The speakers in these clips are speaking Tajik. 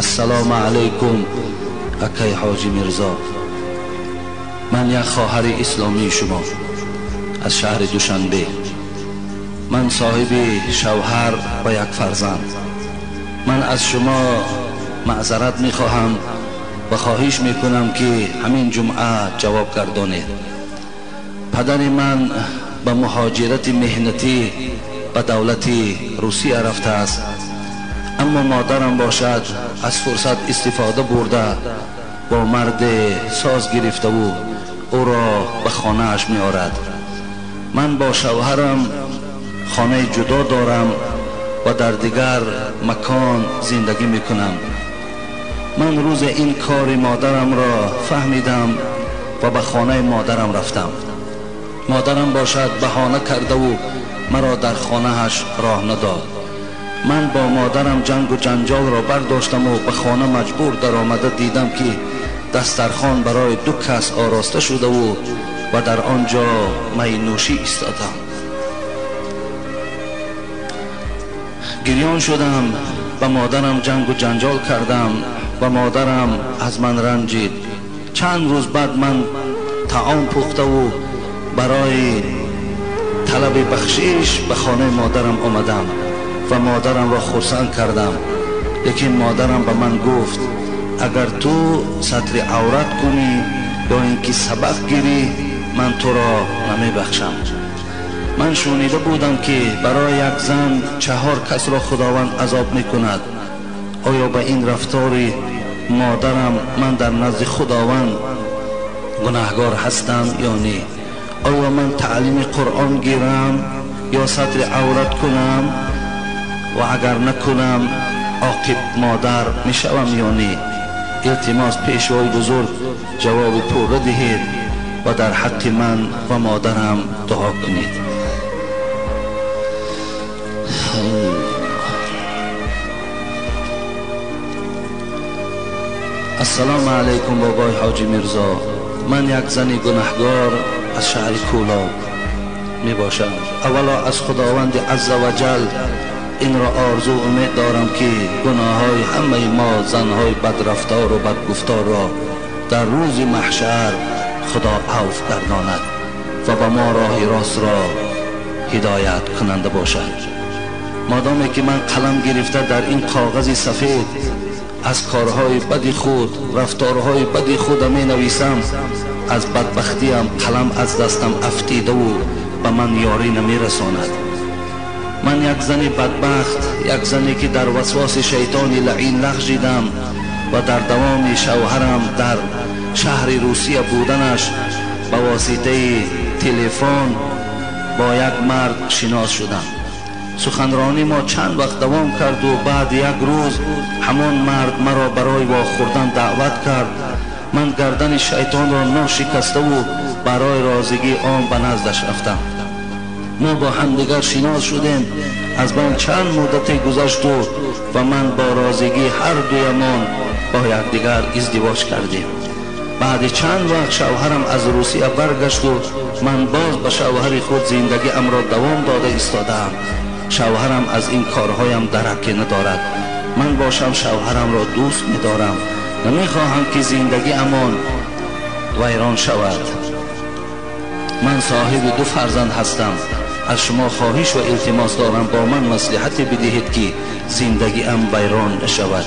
Ассалому алайкум акай Ҳоҷӣ Мирзо. Ман як хоҳари исломии шумо аз шаҳри Душанбе. Ман соҳиби шавҳар ва як фарзанд. Ман аз шумо маъзарат мехоҳам ва хоҳиш мекунам ки ҳамин ҷумъа ҷавоб гардонед. Падари ман ба муҳоҷирати меҳнатӣ ба давлати Русия рафтааст, аммо модарам бошад аз фурсат истифода бурда бо марде соз гирифтаву ӯро ба хонааш меорад. Ман бо шавҳарам хонаи ҷудо дорам ва дар дигар макон зиндагӣ мекунам. Ман рӯзе ин кори модарамро фаҳмидам ва ба хонаи модарам рафтам. Модарам бошад баҳона кардаву маро дар хонааш роҳ надод. Ман бо модарам ҷангу ҷанҷолро бардоштаму ба хона маҷбур даромада дидам ки дастархон барои ду кас ороста шудаву ва дар он ҷо майнӯшӣ истодам. Гирён шудам, ба модарам ҷангу ҷанҷол кардам ва модарам аз ман ранҷид. Чанд рӯз баъд ман таом пухтаву барои талаби бахшиш ба хонаи модарам омадам ва модарамро хурсанд кардам. Лекин модарам ба ман гуфт: агар ту сатри аврат кунӣ ё ин ки сабақ гирӣ, ман туро намебахшам. Ман шунида будам ки барои як зан 4 касро Худованд азоб мекунад. Оё ба ин рафтори модарам ман дар назди Худованд гунаҳгор ҳастам ё не? Оё ман таълими Қуръон гирам ё сатри аврат кунам? Ва агар накунам оқиб модар мешавам ё не? Илтимос пешвои бузург ҷавоби пурра диҳед ва дар ҳаққи ман ва модарам дуо кунед. Ассалому алайкум бобои Ҳоҷӣ Мирзо. Ман як зани гунаҳгор аз шаҳри Кӯлоб мебошам. Аввало аз Худованди азза ва ҷал инро орзу умед дорам ки гуноҳҳои ҳамаи мо занҳои бадрафтору бадгуфторро дар рӯзи маҳшар Худо авф гардонад ва ба мо роҳи ростро ҳидоят кунанда бошад. Модоме ки ман қалам гирифта дар ин коғази сафед аз корҳои бади худ, рафторҳои бади худа менависам, аз бадбахтиам қалам аз дастам афтидаву ба ман ёрӣ намерасонад. Ман як зани бадбахт, як зане ки дар васвоси шайтони лаъин лағжидам ва дар давоми шавҳарам дар шаҳри Русия буданаш ба воситаи телефон бо як мард шинос шудам. Суханронӣ мо чанд вақт давом карду баъд як рӯз ҳамон мард маро барои вохӯрдан даъват кард. Ман гардани шайтонро ношикаставу барои розигии он ба наздаш рафтам. Мо бо ҳамдигар шинос шудем. Аз байн чанд муддате гузашту ва ман бо розигии ҳар дуямон бо якдигар издивоҷ кардем. Баъди чанд вақт шавҳарам аз Русия баргашту ман боз ба шавҳари худ зиндагиамро давом дода истодаам. Шавҳарам аз ин корҳоям дараке надорад. Ман бошам шавҳарамро дӯст медорам. Намехоҳам ки зиндагиамон вайрон шавад. Ман соҳиби 2 фарзанд ҳастам. Аз шумо хоҳиш ва илтимос дорам бо ман маслиҳате бидиҳед ки зиндагиам вайрон нашавад.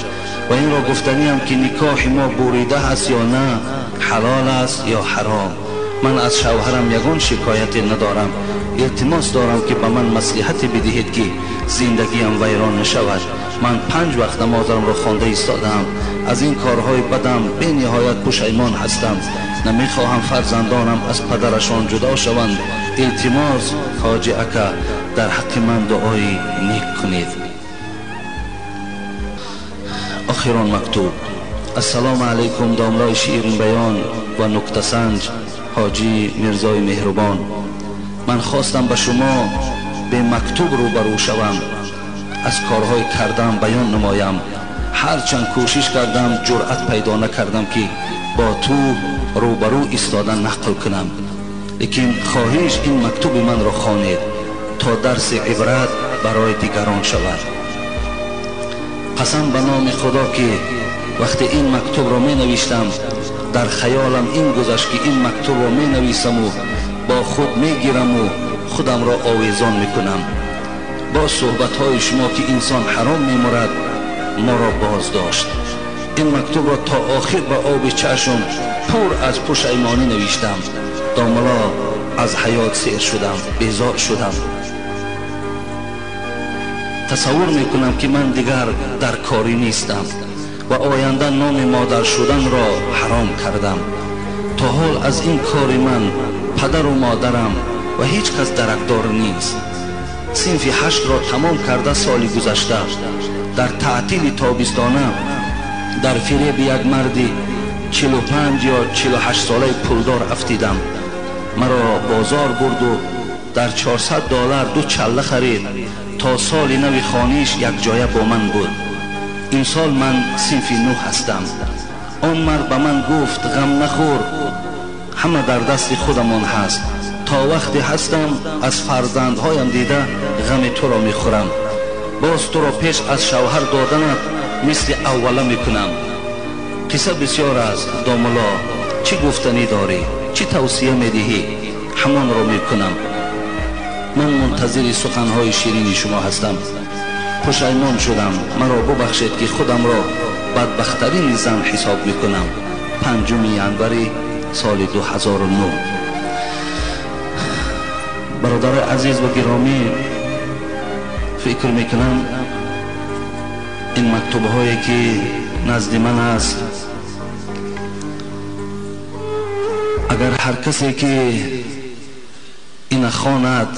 Ва инро гуфтаниам ки никоҳи мо бурида аст ё на, ҳалол аст ё ҳаром. Ман аз шавҳарам ягон шикояте надорам. Илтимос дорам ки ба ман маслиҳате бидиҳед ки зиндагиам вайрон нашавад. Ман 5 вақт намозамро хонда истодаам. Аз ин корҳои бадам бениҳоят пушаймон ҳастам. Намехоҳам фарзандонам аз падарашон ҷудо шаванд. Илтимос ҳоҷи ака, дар ҳаққи ман дуои нек кунед. Охирон мактуб. Ассалому алайкум домлои ширинбаён ва нуктасанҷ ҳоҷӣ Мирзои меҳрубон. Ман хостам ба шумо бемактуб рӯбарӯ шавам, аз корҳои кардам баён намоям. Ҳарчанд кӯшиш кардам ҷуръат пайдо накардам ки бо ту рӯбарӯ истода нақл кунам. Лекин хоҳиш ин мактуби манро хонед то дарси ибрат барои дигарон шавад. Қасам ба номи Худо ки вақте ин мактубро менавиштам, дар хаёлам ин гузашт ки ин мактубро менависаму бо худ мегираму худамро овезон мекунам. Бо суҳбатҳои шумо ки инсон ҳаром мемурад, моро боз дошт. Ин мактубро то охир ба оби чашм пур аз пушаймонӣ навиштам. Домулло, аз ҳаёт сер шудам, безор шудам. Тасаввур мекунам ки ман дигар дар корӣ нестам ва оянда номи модар шуданро ҳаром кардам. То ҳол аз ин кори ман падару модарам ва ҳеҷ кас даракдор нест. Синфи 8-ро тамом карда соли гузашта дар таътили тобистона дар фиреби як марди 45 ё 48 солаи пулдор афтидам. Маро бозор бурду дар $400 ду чалла харид. То соли нави хониш якҷоя бо ман буд. Ин сол ман синфи 9 ҳастам. Он мард ба ман гуфт: ғам нахӯр, ҳама дар дасти худамон ҳаст. То вақте ҳастам аз фарзандҳоям дида ғами туро мехӯрам. Боз туро пеш аз шавҳар доданат мисли аввала мекунам. Қисса бисёр аст домулло, чӣ гуфтанӣ дорӣ, чӣ тавсия медиҳӣ, ҳамонро мекунам. Ман мунтазири суханҳои ширини шумо ҳастам. Пушаймон шудам, маро бубахшед ки худамро бадбахттарин зан ҳисоб мекунам. 5 январи соли 2009. Бародарои азиз ва гиромӣ, фикр мекунам ин мактубҳое ки назди ман аст, агар ҳар касе ки ина хонад,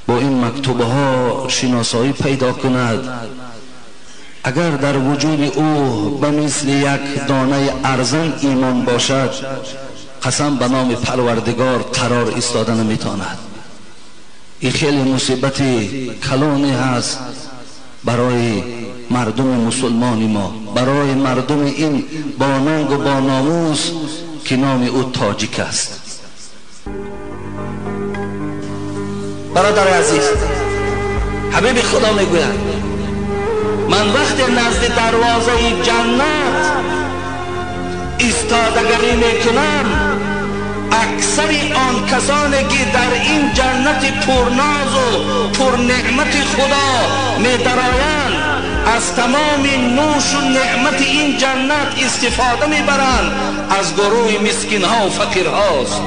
бо ин мактубҳо шиносоӣ пайдо кунад, агар дар вуҷуди ӯ ба мисли як донаи арзан имон бошад, қасам ба номи Парвардигор қарор истода наметавонад. Ин хеле мусибати калоне ҳаст барои мардуми мусулмони мо, барои мардуми ин бонангу бономус ки номи ӯ тоҷик аст. Бародари азиз, ҳабиби Худо мегӯяд: ман вақте назди дарвозаи ҷаннат истодагарӣ мекунам, аксари он касоне ки дар ин ҷаннати пурнозу пурнеъмати Худо медароянд, аз тамоми нӯшу неъмати ин ҷаннат истифода мебаранд, аз гурӯҳи мискинҳо фақирҳост.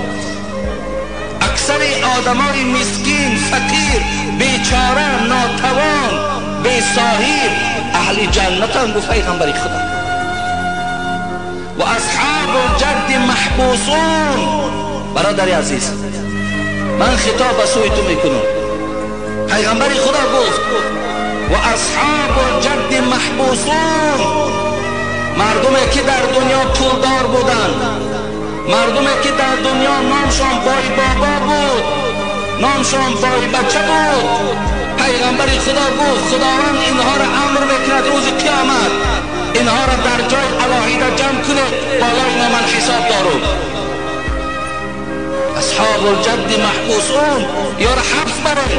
Аксари одамои мискин, фақир, бечора, нотавон, бесоҳиб аҳли ҷаннатанд, гуфт пайғамбари Худо. Ва асҳобу ҷадди маҳбусун. Бародари азиз, ман хитоб ба сӯи ту мекунам. Пайғамбари Худо гуфт: ва асҳобу ҷадди маҳбусун. Мардуме ки дар дунё пулдор буданд, мардуме ки дар дунё номшон бой бобо буд, номшон бой бача буд, пайғамбари Худо гуфт: Худованд инҳоро амр мекунад рӯзи қиёмат инҳоро дар ҷои алоҳида ҷамъ кунед, болои инҳо ман ҳисоб дорам. Асҳобул ҷадди маҳбусун, ёро ҳабс баред,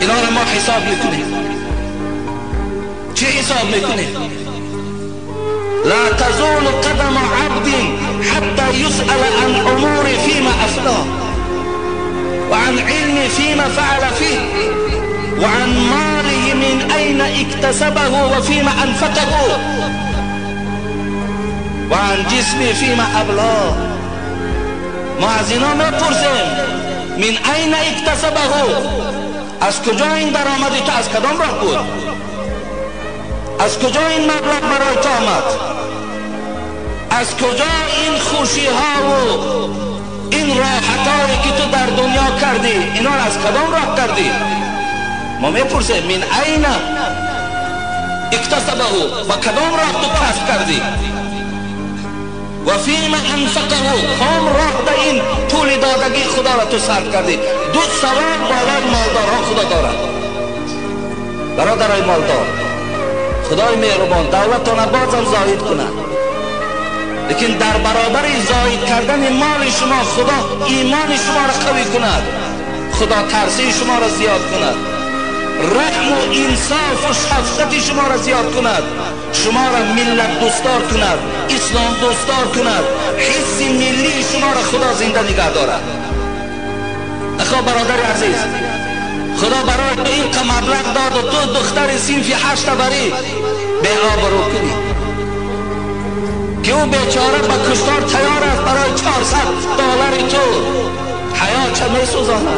инҳоро мо ҳисоб мекунем. Чӣ ҳисоб мекунем? لا تزول قدم عبد حتى يسأل عن أمور فيما أفناه، وعن علم فيما فعل فيه، وعن ماله من أين اكتسبه وفيما أنفقه، وعن جسمه فيما أبلاه. ما از اینا میپرسیم من أين اكتسبه، از کجا این درآمدی تو، از کدام راه بود، از کجا این مبلغ برای تو آمد، از کجا این خوشی ها و این راحت هایی که تو در دنیا کردی، اینا را از کدام راه کردی؟ ما میپرسیم من این اکتسبه، با کدام راه تو کسب کردی، و فیما انفقه، کام راه در این پول دادگی خدا را تو صرف کردی. دو سوال بالای مالدارها خدا دارد. برادرای مالدار، خدای مهربان دولتان بازم زاید کند، لیکن در برابر زاید کردن مال شما خدا ایمان شما را قوی کند، خدا ترسی شما را زیاد کند. رحم و انصاف و شفقت شما را زیاد کند، شما را ملت دوستدار کند، اسلام دوستدار کند، حس ملی شما را خدا زنده نگه دارد. اخا برادر عزیز، خدا برای تو این مبلغ داد و تو دختر صنف 8 بری به آبرو کنی که او بیچاره با کشتار تیار است برای $400 تو حیا چه می سوزاند.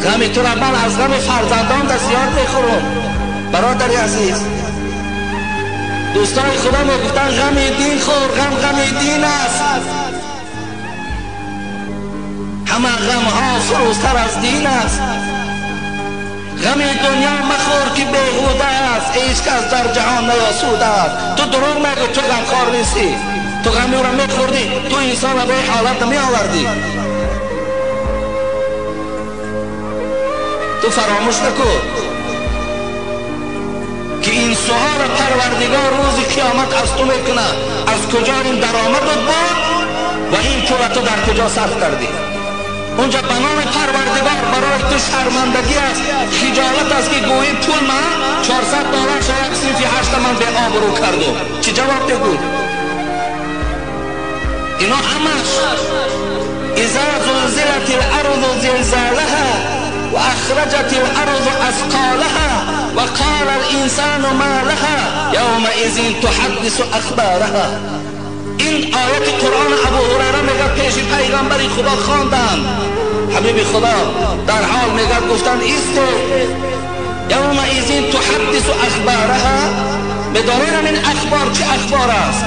غم تو را من از غم فرزندان در زیاد میخورم. برادر عزیز، دوستان خدا میگفتن غم دین خور، غم غم دین است. همه غم ها فروزتر از دین است. غم دنیا مخور که بیهوده است، هیچ کس در جهان نیاسوده است. تو دروغ نگو، تو غمخوار نیستی، تو غم او را میخوردی، تو انسان را به حالت نمی آوردی. تو فراموش نکن که این سؤال پروردگار روز قیامت از تو میکنه، از کجا این درآمدت بود و این پول تو در کجا صرف کردی. اونجا به نام پروردگار برای تو شرمندگی است، خجالت است که گویی پول من $400 شاید صنفی 8 من به آبرو کردم. چی جواب بگو؟ اینا همش اذا زلزلت الارض زلزالها و اخرجت الارض اثقالها و قال الانسان ما لها یومئذ تحدث اخبارها. این آیت قرآن ابو هریره میگه پیش پیغمبر خدا خواندن، حبیب خدا در حال میگه گفتن ایست یومئذ تحدث اخبارها. میدانین این اخبار چه اخبار است؟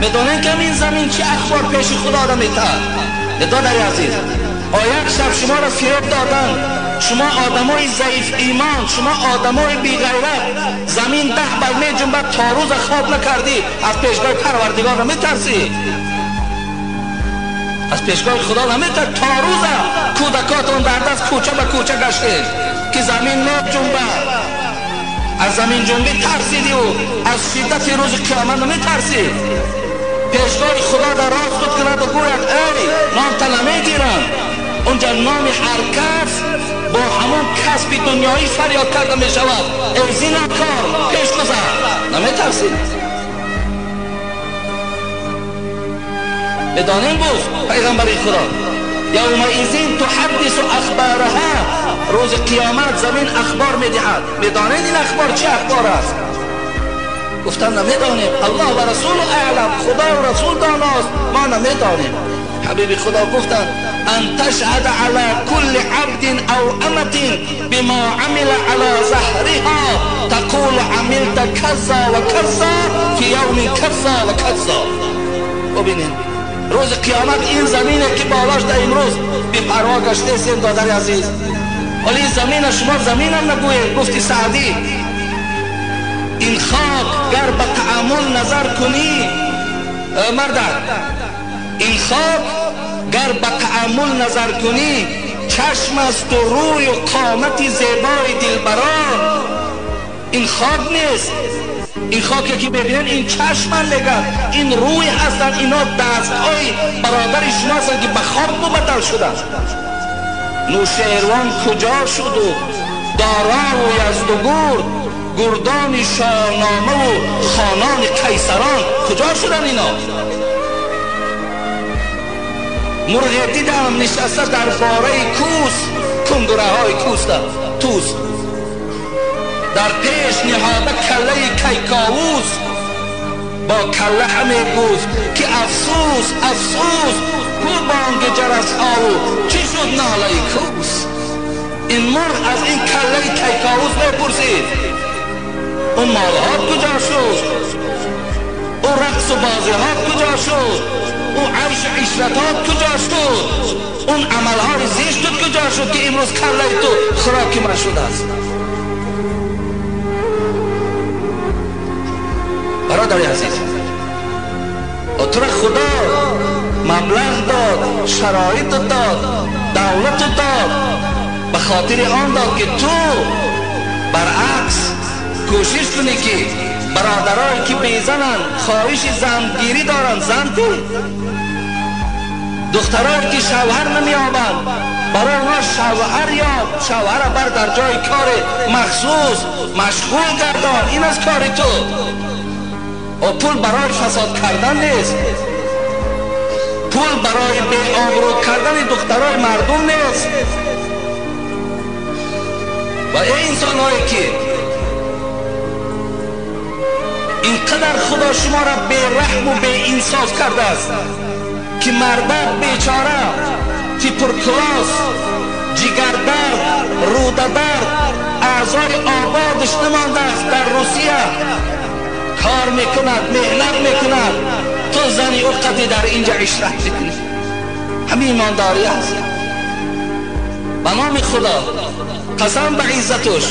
میدانین که این زمین چه اخبار پیش خدا را میتاد؟ برادر عزیز، آیت شب شما را فریب دادن، شما آدمای ضعیف ایمان، شما آدمای بی غیرت، زمین 10 بر می جنبد تا روز خواب نکردی، از پیشگاه پروردگار نمیترسی، از پیشگاه خدا نمیترسی. تا روز کودکاتون در دست کوچه به کوچه گشته که زمین نجنبد، از زمین جنبی ترسیدی و از شدت روز قیامت نمیترسی. پیشگاه خدا در راست خود کند و گوید ای نام تا نمیگیرم. اونجا نام هر کس با همون کسب دنیایی فریاد کرده می شود، ای زینکار پیش گذر. نمی ترسید؟ بدانیم گفت پیغمبر خدا یومئذ تحدث اخبارها، روز قیامت زمین اخبار می دهد. میدانید این اخبار چه اخبار است؟ گفتن نمیدانیم، الله و رسول اعلم، خدا و رسول داناست، ما نمیدانیم. حبیب خدا گفتن ان تشهد على كل عبد او امة بما عمل على ظهرها تقول عملت كذا وكذا في يوم كذا وكذا. ببینید روز قیامت این زمینه که بالاش در امروز بی پروا گشته سیم. دادر عزیز، ولی این زمین شما زمینم نگوید. گفتی سعدی این خاک گر به تأمل نظر کنی مردک، این خاک گر به تأمل نظر کنی چشم است و روی و قامت زیبای دلبران. این خاک نیست، این خاکی که ببینن این چشم میگن، این روی هستن، اینا دستهای برادر شما هستن که به خاک مبدل شدن. نوشیروان کجا شد و دارا و یزدگرد، گردان شاهنامه و خانان قیصران کجا شدن اینا؟ مرغ دیدم نشسته در باره کوس، کندره های کوس در توس، در پیش نهاده کله کیکاووس، با کله همه گفت که افسوس افسوس، کو بانگ جرس ها و چی شد ناله کوس. این مرغ از این کله کیکاووس میپرسید اون مالها کجا شد، اون رقص و بازی ها کجا شد، اون عیش عشرتات کجا شد، اون عملهای زشتت کجا شد که امروز کله تو خوراک من شده است. برادر عزیز، تو را خدا مبلغ داد، شرایط داد، دولت داد، به خاطر آن داد که تو برعکس کوشش کنی که برادرایی که بیزنن خواهش زنگیری دارن زن دی، دخترایی که شوهر نمیابند برای اونا شوهر یاب، شوهر بر در جای کار مخصوص مشغول گردان. این از کار تو. و پول برای فساد کردن نیست، پول برای بی آبرو کردن دخترای مردم نیست. و ای انسان هایی که اینقدر خدا شما را بی رحم و بی انصاف کرده است که مردک بیچاره تیپرکلاس، جگردرد، روده‌درد، اعضای آبادش نمانده است، در روسیه کار میکند، مهنت میکند، تو زنی او قدی در اینجا عشرت میکنی. همین ایمانداری است. به نام خدا قسم به عزتش،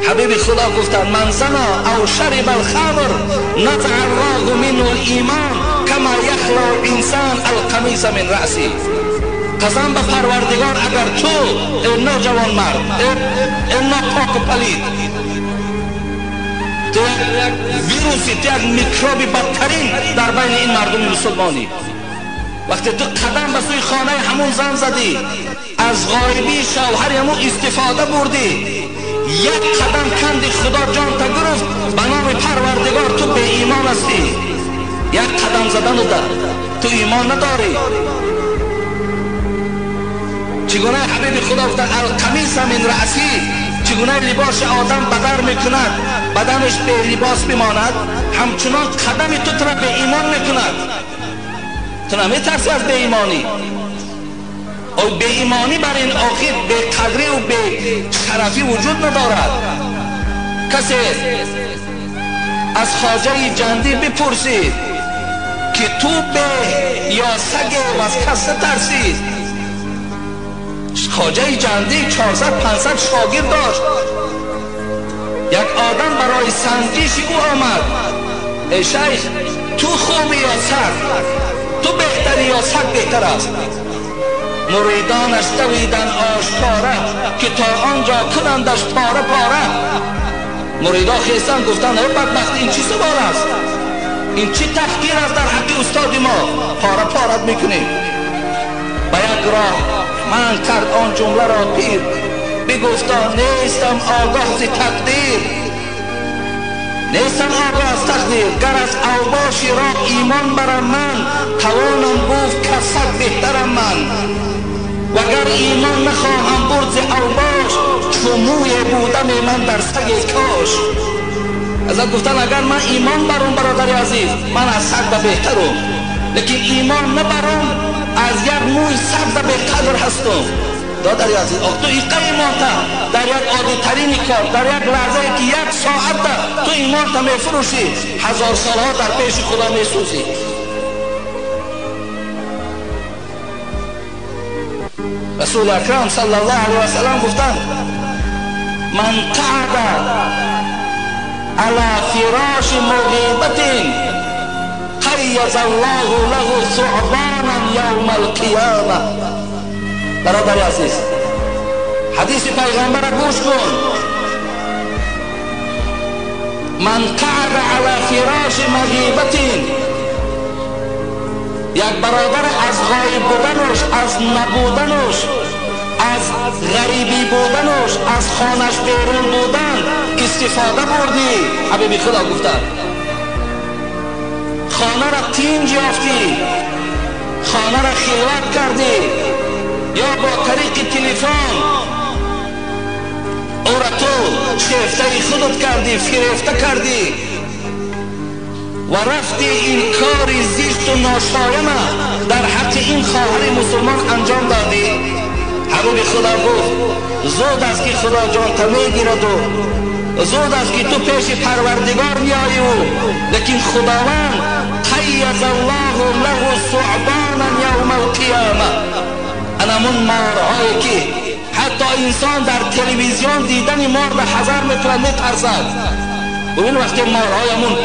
حبیب خدا گفتند من زنا او شرب الخمر نزع الله منه الایمان کما یخلع انسان القمیص من رأسی. قسم به پروردگار اگر تو ای نوجوان مرد، ای ناپاک و پلید، تو یک ویروسی، تو یک میکروبی بدترین در بین این مردم مسلمانی. وقتی تو قدم به سوی خانه همون زن زدی، از غایبی شوهر همون استفاده بردی، یک قدم کندی خدا جان تا گرفت، به نام پروردگار تو به ایمان هستی. یک قدم زدن ده تو ایمان نداری. چگونه حبیب خدا گفت القمیص من رأسی، چگونه لباس آدم بدر میکند، بدنش به لباس میماند، همچنان قدم تو را به ایمان میکند. تو نمیترسی از به ایمانی؟ او به ایمانی بر این آخر به قدری و به شرفی وجود ندارد. کسی از خواجه جندی بپرسید که تو به یا سگ و از کس نترسید. خواجه جندی 400-500 شاگرد داشت. یک آدم برای سنجش او آمد، ای شیخ تو خوبی یا سگ؟ تو بهتری یا سگ بهتر است؟ مریدانش دویدن آشکاره که تا آنجا کنندش پاره پاره. مریدا خیستن گفتن ای بدبخت، این چی سوال است؟ این چی تحقیر است در حق استاد ما؟ پاره پارت میکنیم. به یک راه من کرد آن جمله را پیر، بگفتا نیستم آگاه ز تقدیر، نیستم آگاه از تقدیر، گر از اوباشی را ایمان برم من، توانم گفت که سگ بهترم من. وگر ایمان نخواهم برد ز اوباش، چو موی بودم من در سگ کاش. ازت گفتن اگر من ایمان برم برادر عزیز، من از سگ بهترم، لیکن ایمان نبرم از یک موی سگ به قدر هستم. دادر عزیز، تو ایقه ایمان تا در یک عادی ترین کار، در یک لحظه که یک ساعت تو ایمان تا میفروشی، هزار سالها در پیش خدا میسوزی. رسول اکرم صلی الله علیه و سلم گفتند من قعد علی فراش مغیبت قیض الله له ثعبانا یوم القیامه. برادر عزیز، حدیث پیغمبر را گوش کن. من قعد علی فراش مغیبت، یک برادر از غایب بودنش، از نبودنش، از غریبی بودنش، از خانش بیرون بودن استفاده بردی. حبیبی خدا گفتن خانه را تینج یافتی، خانه را خلوت کردی، یا با طریق تلفن او را تو شیفته خودت کردی، فریفته کردی و رفتی این کار زشت و ناشایمه در حق این خواهر مسلمان انجام دادی. حبیب خدا گفت زود است که خدا جان تا میگیرد و زود است که تو پیش پروردگار میایی و لیکن خداوند قیض الله له ثعبانا یوم القیامه. انمون مارهایی که حتی انسان در تلویزیون دیدن مار به حذر میکند، میترسد. ببین وقتی مارهایمون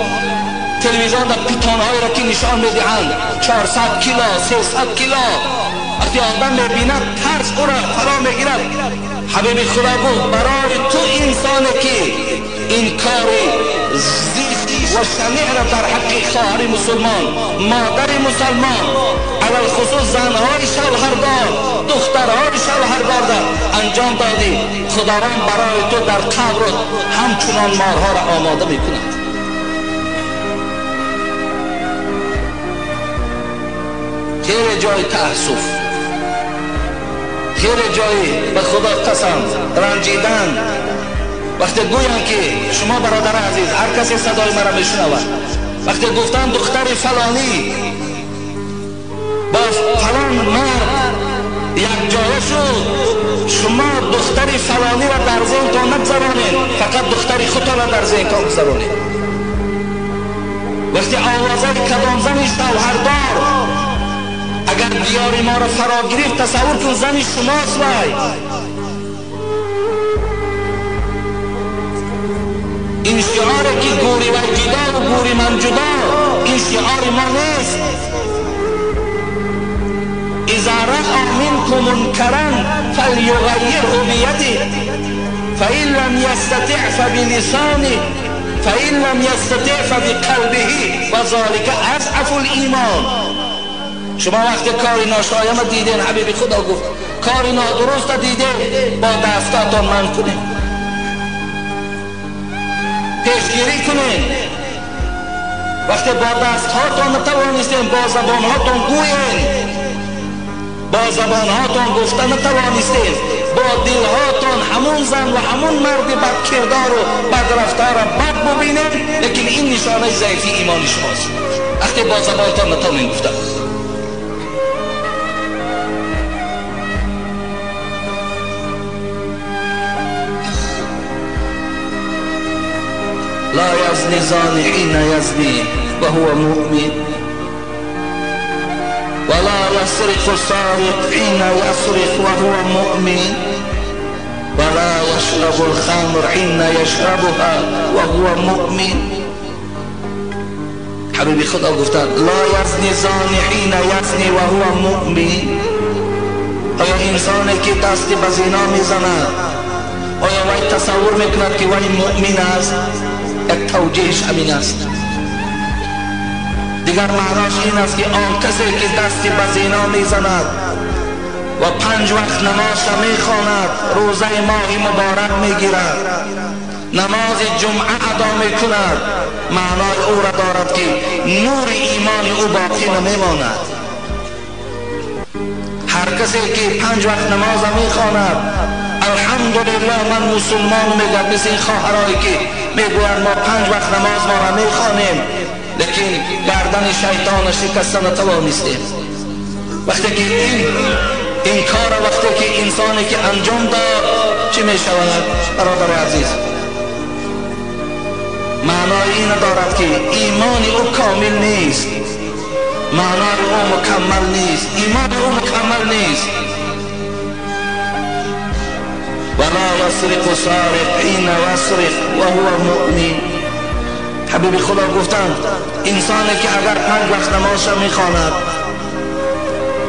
تلویزیون در پیتانهایی را که نشان میدهند 400 کیلو 300 کیلو، وقتی آدم میبیند ترس او را فرا میگیرد، حبیب خدا گفت برای تو انسانی که این کار زشت و شنیع را در حق خواهر مسلمان، مادر مسلمان، علی الخصوص زنهای شوهردار، دخترهای شوهردار را انجام دادی، خداوند برای تو در قبر همچنان مارها را آماده میکند. خیلی جای تأسف، خیلی جای به خدا قسم رنجیدن. وقتی گویم که شما برادر عزیز، هر کسی صدای مرا میشنود، وقتی گفتم دختر فلانی با فلان مرد یک جایه شد، شما دختر فلانی را در ذهنتان نگذرانید، فقط دختر خودتان را در ذهنتان گذرانید. وقتی آوازه کدام زن شوهردار اگر دیار ما را فرا گرفت، تصور کن زن شماست. وای این شعار که گوری و جدا و گوری من جدا، این شعار ما نیست. اذا رأى منكم منكرا فليغيره بيده فإن لم يستطع فبلسانه فإن لم يستطع فبقلبه وذلك أضعف الإيمان. شما وقتی کاری ناشایست دیدین، حبیب خدا گفت کاری نادرست دیدین، با دستاتان من کنین، پیشگیری کنین. وقتی با دستهاتان نتوانستین، با زبانهاتان گوین. با زبانهاتان گفته نتوانستین، با دلهاتان همون زن و همون مرد بدکردار و بدرفتار را بد ببینین، لیکن این نشانه ضعیفی ایمان شماست. وقتی با زبانتان نتوانین گفته. لا يزني زاني حين يزني وهو مؤمن ولا يسرق سارق حين يسرق وهو مؤمن ولا يشرب الخمر حين يشربها وهو مؤمن. حبیب خدا گفتن لا يزني زاني حين يزني وهو مؤمن. آیا انسانی که دست به زنا میزند، آیا وی تصور میکند که وی مؤمن است؟ یک توجیهش همین است. دیگر معناش این است که آن کسی که دستی به زنا میزند و 5 وقت نماز میخواند، روزه ماه مبارک میگیرد، نماز جمعه ادا میکند، معنای او را دارد که نور ایمان او باقی نمیماند. هر کسی که 5 وقت نماز میخواند، الحمدلله من مسلمان میگم، مثل این خواهرایی که میگویند ما 5 وقت نماز ما را میخوانیم، لیکن گردن شیطان شکسته نتوانستیم. وقتی که این کار، وقتی که انسانی که انجام داد، چی میشود برادر عزیز؟ معنای این دارد که ایمان او کامل نیست، معنای او مکمل نیست، ایمان او مکمل نیست. ولا يسرق سارق حين يسرق وهو مؤمن. حبیب خدا گفتند انسانی که اگر 5 وقت نمازش میخواند،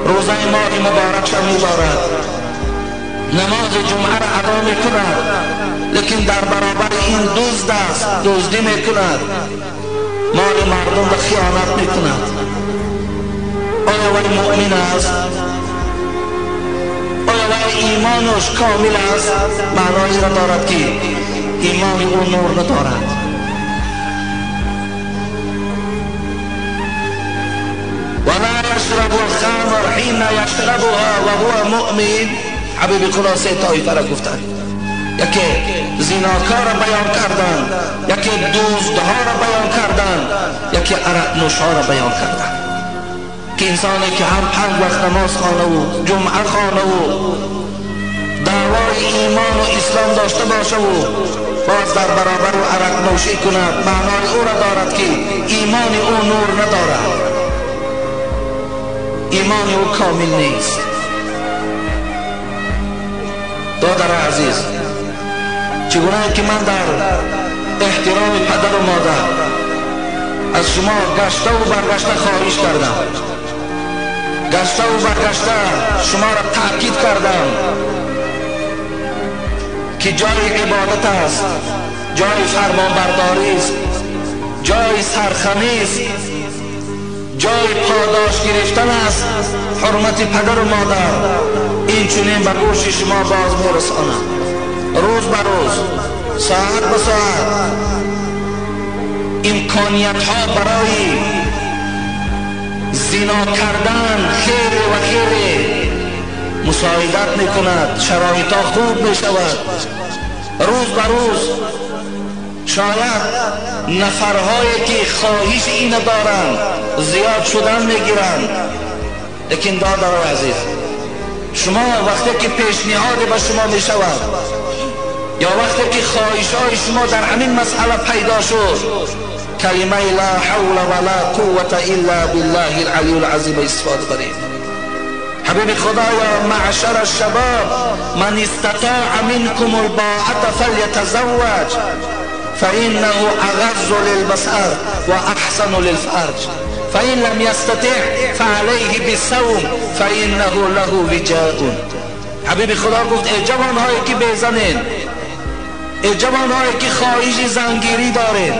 روزه ماه مبارکش میدارد، نماز جمعه را ادا میکند، لیکن در برابر این دزد است، دزدی میکند، مال مردم را خیانت میکند، آیا وی مؤمن است؟ آیا وی ایمانش کامل است؟ معنایی را دارد که ایمان او نور ندارد. ولا يشرب الخمر حين يشربها وهو مؤمن. حبیب خدا سه طایفه را گفتند، یکی زناکار را بیان کردند، یکی دزدها را بیان کردند، یکی عرق نوشها را بیان کردند. که انسانی که هم 5 وقت نماز خوانه و جمعه خوانه و دعوای ایمان و اسلام داشته باشه و باز در برابر و عرق نوشی کند، معنای او را دارد که ایمان او نور ندارد، ایمان او کامل نیست. دادر عزیز، چگونه که من در احترام پدر و مادر از شما گشته و برگشته خواهش کردم، گشته و برگشته شما را تاکید کردم، که جای عبادت است، جای فرمانبرداری است، جای سرخمی است، جای پاداش گرفتن است، حرمت پدر و مادر این چنین به گوش شما باز میرسانم. روز به روز، ساعت به ساعت، امکانیت ها برای زنا کردن خیلی و خیلی مساعدت میکند، شرایط ها خوب میشود. روز به روز شاید نفرهایی که خواهش این دارند زیاد شدن میگیرند. لیکن دادر عزیز، شما وقتی که پیشنهاد به شما میشود یا وقتی که خواهش های شما در همین مسئله پیدا شد، کلمه لا حول ولا قوة الا بالله العلی العظیم استفاده برید. حبیب خدایا، معشر الشباب من استطاع منكم الباءة فليتزوج فإنه أغض للبصر وأحسن للفرج فإن لم يستطع فعليه بالصوم فإنه له وجاء. حبیب خدا گفت ای جوانهایی که بزنین، ای جوانهایی که خواهش زنگیری دارین،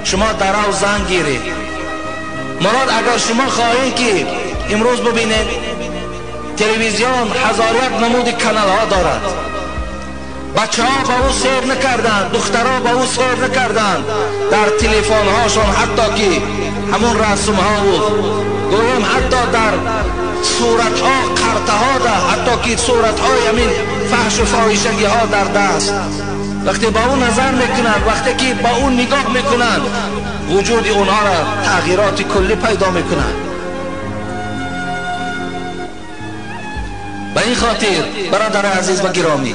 شما در او زن گیرید. مراد اگر شما خواهید که امروز ببینید تلویزیون هزار یک نمود کانال ها دارد، بچه ها با او سیر نکردند، دخترها با او سیر نکردند، در تلفن هاشون حتی که همون رسم ها بود، گویم حتی در صورت ها قرطه ها ده، حتی که صورت های همین فحش و فاحشگی ها در دست. وقتی با او نظر میکنند، وقتی که با او نگاه میکنند، وجود اونها را تغییرات کلی پیدا میکنند. به این خاطر برادر عزیز و گرامی،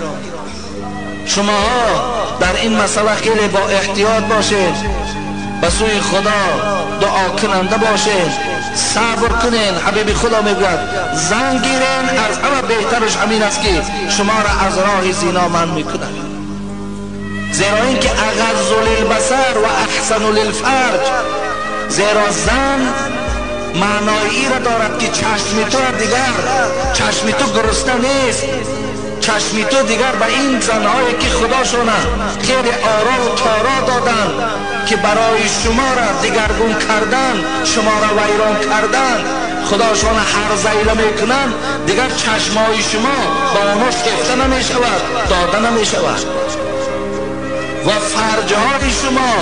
شماها در این مسئله خیلی با احتیاط باشید، به سوی خدا دعا کننده باشید، صبر کنین. حبیب خدا میگوید زن گیرین، از همه بهترش همین است که شما را از راه زنا منع میکند، زیرا اینکه اغض للبصر و احسن للفرج، زیرا زن معنایی را دارد که چشم تو دیگر، چشم تو گرسنه نیست، چشم تو دیگر به این زنهایی که خداشونه خیلی آرا و تارا دادن که برای شما را دیگرگون کردن، شما را ویران کردن، خداشون هر زیله میکنن، دیگر چشمای شما با آنها شکفته نمی شود، داده نمی شود و فرجهای شما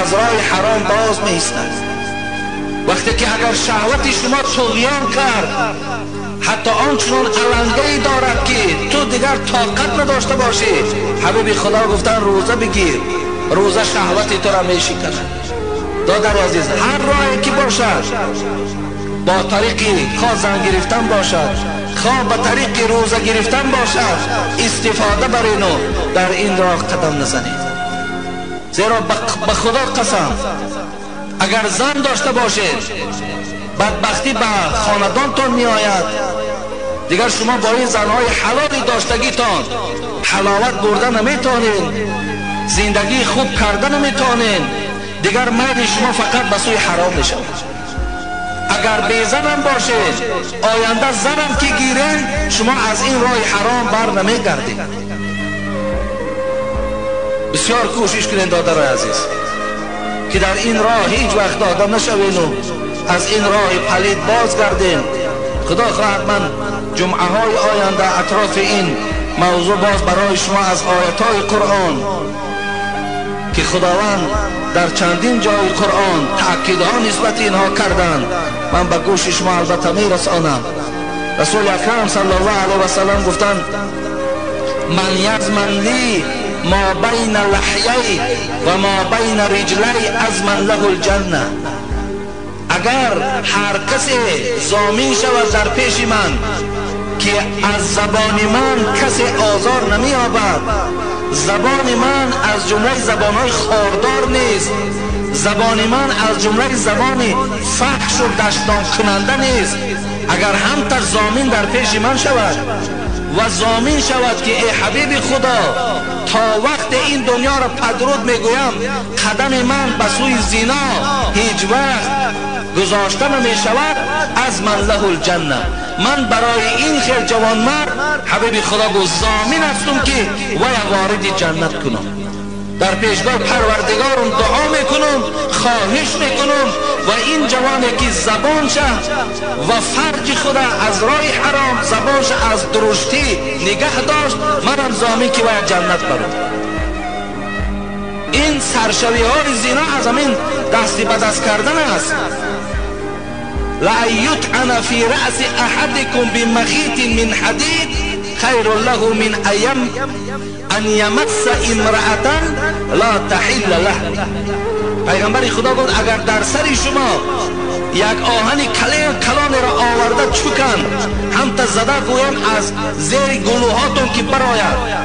از راه حرام باز می ایستد. وقتی که اگر شهوت شما طغیان کرد، حتی آنچنان علنگه‌ای دارد که تو دیگر طاقت نداشته باشی، حبیب خدا گفتن روزه بگیر، روزه شهوت تو را میشکند. دادر عزیز، هر راهی که باشد، با طریقی خواه زن گرفتن باشد، خواه به طریق روزه گرفتن باشد، استفاده برین و در این راه قدم نزنید. زیرا به خدا قسم، اگر زن داشته باشید بدبختی به خاندانتان می آید. دیگر شما با این زنهای حلالی داشتگیتان حلاوت برده نمیتونین، زندگی خوب کرده نمیتونین، دیگر میل شما فقط به سوی حرام می شود. اگر بی زنم باشید، آینده زنم که گیرین، شما از این راه حرام بر نمیگردید. بسیار کوشش کنین دادرای عزیز که در این راه هیچ وقت داده نشوین و از این راه پلید بازگردین. خدا خواهد من جمعه های آینده اطراف این موضوع باز برای شما از آیت های قرآن که خداوند در چندین جای قرآن تأکیدها نسبت اینها کردند، من به گوش شما البته میرسانم. رسول اکرم صلی الله علیه و سلم گفتند من یضمن لی ما بین لحیی و ما بین رجلی اضمن له الجنه. اگر هر کسی ضامن شود در پیش من که از زبان من کسی آزار نمی‌یابد، زبان من از جمله زبانهای خاردار نیست، زبان من از جمله زبان فحش و دشنام کننده نیست، اگر همتر ضامن در پیش من شود و ضامن شود که ای حبیب خدا تا وقت این دنیا را پدرود میگویم، قدم من به سوی زنا هیچ وقت گذاشته نمیشود، از من له الجنه. من برای این خیل جوانمرد حبیب خدا گفت ضامن هستم که وی وارد جنت کنم. در پیشگاه پروردگارم دعا میکنم، خواهش میکنم و این جوانی که زبانش و فرج خدا از راه حرام، زبانش از درشتی نگه داشت، منم ضامن که وی جنت برم. این سرشوی های زنا از همین دستی به دست کردن است. لأن يطعن في رأس أحدكم بمخيط من حديد خير له من أن يمس امرأة لا تحل له. پیغمبر خدا گفت اگر در سر شما یک آهن کلان را آورده چکند، هم تا زده گویم از زیر گلوهاتون که براید،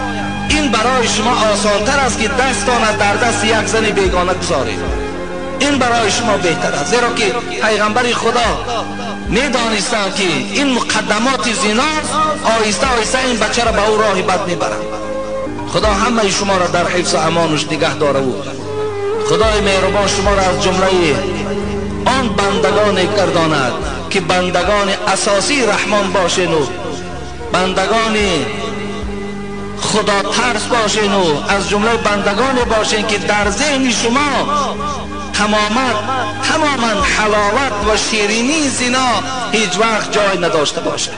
این برای شما آسانتر است که دستان در دست یک زن بیگانه گذارید. این برای شما بهتر است، زیرا که پیغمبر خدا میدانستند که این مقدمات زناست، آهسته آهسته این بچه را به او راه بد میبرند. خدا همه شما را در حفظ و امانش نگه داره و خدای مهربان شما را از جمله آن بندگان گرداند که بندگان اساسی رحمان باشین و بندگان خدا ترس باشین و از جمله بندگان باشین که در ذهن شما تماما حلاوت و شیرینی زنا هیچ وقت جای نداشته باشد.